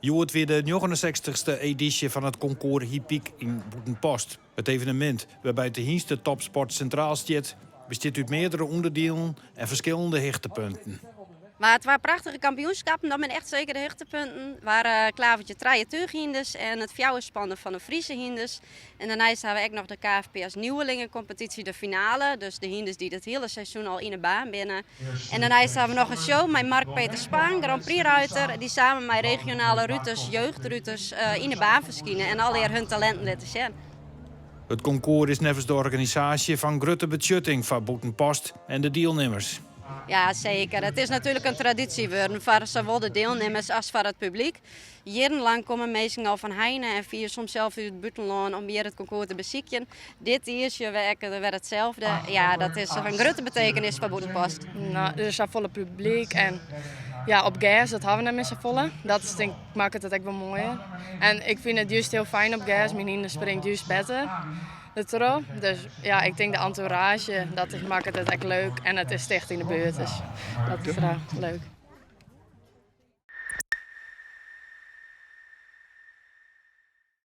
Hjoed wie de 69ste edysje fan it konkoers Hippyk yn Bûtenpost. It evenemint, wêrby't de hynstetopsport sintraal stiet, bestiet út meardere ûnderdielen en ferskillende hichtepunten. Mar twa prachtige kampioenskippen, dat binne echt seker de hichtepunten. Waar klavertje trije túchhynders en it fjouwerspannen fan de Fryske hynders. En dêrneist hawwe we ek noch de KFPS Nieuwelingencompetitie, de finale. Dus de hynders dy't it hiele seizoen al yn de baan binne. En dêrneist hawwe we noch in show mei Mark Peter Spaan, Grand Prix ruiter, dy't samen mei regionale ruters, jeugdruters yn de baan ferskine en allegear hun talinten litte sjen. It konkoers is neffens de organisaasje fan grutte betsjutting foar Bûtenpost en de dielnimmers. Ja, seker. It is natuerlik in tradysje wurden foar sawol de dielnimmers as foar it publyk. Jierrenlang komme minsken al fan heine en fier, soms sels út it bûtenlân om hjir it konkoers te besykjen. Dit jier sjogge we ek wer itselde. Ja, dat is in grutte betekenis foar Bûtenpost. No, der is safolle publyk en ja, op gers, dat hawwe we net mear safolle. Dat is, tink, makket it ek wol moaier. En ik fyn it just hiel fijn op gers. Myn hynder springt just better dertroch. Dus ja, ik tink de entourage, dat makket it ek leuk. En it is ticht yn de buert, dus dat is leuk.